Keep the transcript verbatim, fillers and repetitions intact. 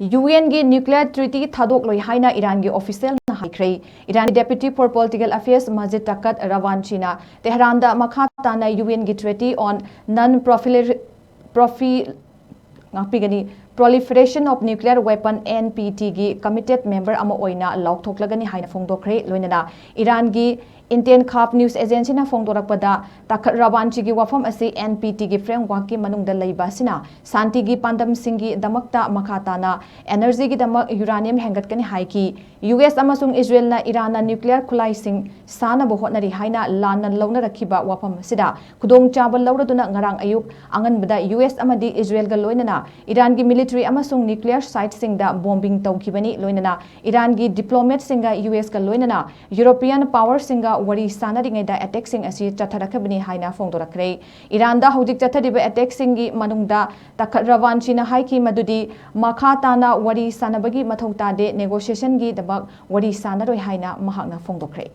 U ꯑꯦꯟꯒꯤ nuclear treaty ꯊꯥꯗꯣꯛꯂꯣꯏ ꯍꯥꯏꯅ ꯏꯔꯥꯟꯒꯤ officialꯅ ꯍꯥꯏꯈ꯭ꯔꯦ꯫ ꯏꯔꯥꯟꯒꯤ Deputy for Political Affairs Majid Takht Ravanchina ꯇꯦꯍꯔꯥꯟꯗ ꯃꯈꯥ ꯇꯥꯅ ꯌꯨ ꯑꯦꯟꯒꯤ treaty on non-prolifer- profi- ꯉꯥꯛꯄꯤꯒꯅꯤ, Proliferation of Nuclear Weapon, N P T ꯒꯤ committed member ꯑꯃ ꯑꯣꯏꯅ ꯂꯥꯎꯊꯣꯛꯂꯒꯅꯤ ꯍꯥꯏꯅ ꯐꯣꯡꯗꯣꯛꯈ꯭ꯔꯦ꯫ ꯂꯣꯏꯅꯅ ꯏꯔꯥꯟꯒꯤ Indian Khab News Agencyꯅ ꯐꯣꯡꯗꯣꯔꯛꯄꯗ, ꯇꯥꯈꯠ ꯔꯥꯕꯥꯟꯆꯤꯒꯤ ꯋꯥꯐꯝ ꯑꯁꯤ N P T ꯒꯤ frameworkꯀꯤ ꯃꯅꯨꯡꯗ ꯂꯩꯕ ꯑꯁꯤꯅ ꯁꯥꯟꯇꯤꯒꯤ ꯄꯥꯟꯗꯝꯁꯤꯡꯒꯤꯗꯃꯛꯇ ꯃꯈꯥ ꯇꯥꯅ energyꯒꯤꯗꯃꯛ uranium ꯍꯦꯟꯒꯠꯀꯅꯤ ꯍꯥꯏꯈꯤ꯫ U S ꯑꯃꯁꯨꯡ ꯏꯖꯔꯦꯜꯅ ꯏꯔꯥꯟꯅ nuclear ꯈꯨꯠꯂꯥꯏꯁꯤꯡ ꯁꯥꯅꯕ ꯍꯣꯠꯅꯔꯤ ꯍꯥꯏꯅ ꯂꯥꯟꯅ ꯂꯧꯅꯔꯛꯈꯤꯕ ꯋꯥꯐꯝ ꯑꯁꯤꯗ ꯈꯨꯗꯣꯡꯆꯥꯕ ꯂꯧꯔꯗꯨꯅ ꯉꯔꯥꯡ ꯑꯌꯨꯛ ꯑꯉꯟꯕꯗ U S ꯑꯃꯗꯤ ꯏꯖꯔꯦꯜꯒ ꯂꯣꯏꯅꯅ ꯏꯔꯥꯟꯒꯤ military ꯑꯃꯁꯨꯡ nuclear siteꯁꯤꯡꯗ bombing ꯇꯧꯈꯤꯕꯅꯤ꯫ ꯂꯣꯏꯅꯅ ꯏꯔꯥꯟꯒꯤ diplomatꯁꯤꯡꯒ U Sꯀ ꯂꯣꯏꯅꯅ European powerꯁꯤꯡꯒ ꯋꯥꯔꯤ ꯁꯥꯅꯔꯤꯉꯩꯗ attackꯁꯤꯡ ꯑꯁꯤ ꯆꯠꯊꯔꯛꯈꯤꯕꯅꯤ ꯍꯥꯏꯅ ꯐꯣꯡꯗꯣꯔꯛꯈ꯭ꯔꯦ꯫ ꯏꯔꯥꯟꯗ ꯍꯧꯖꯤꯛ ꯆꯠꯊꯔꯤꯕ attackꯁꯤꯡꯒꯤ ꯃꯅꯨꯡꯗ ꯇꯥꯈꯠ ꯔꯥꯕꯥꯟꯆꯤꯅ ꯍꯥꯏꯈꯤ ꯃꯗꯨꯗꯤ ꯃꯈꯥ ꯇꯥꯅ ꯋꯥꯔꯤ ꯁꯥꯅꯕꯒꯤ ꯃꯊꯧ ꯇꯥꯗꯦ, negotiationꯒꯤꯗꯃꯛ ꯋꯥꯔꯤ ꯁꯥꯅꯔꯣꯏ ꯍꯥꯏꯅ ꯃꯍꯥꯛꯅ ꯐꯣꯡꯗꯣꯛꯈ꯭ꯔꯦ꯫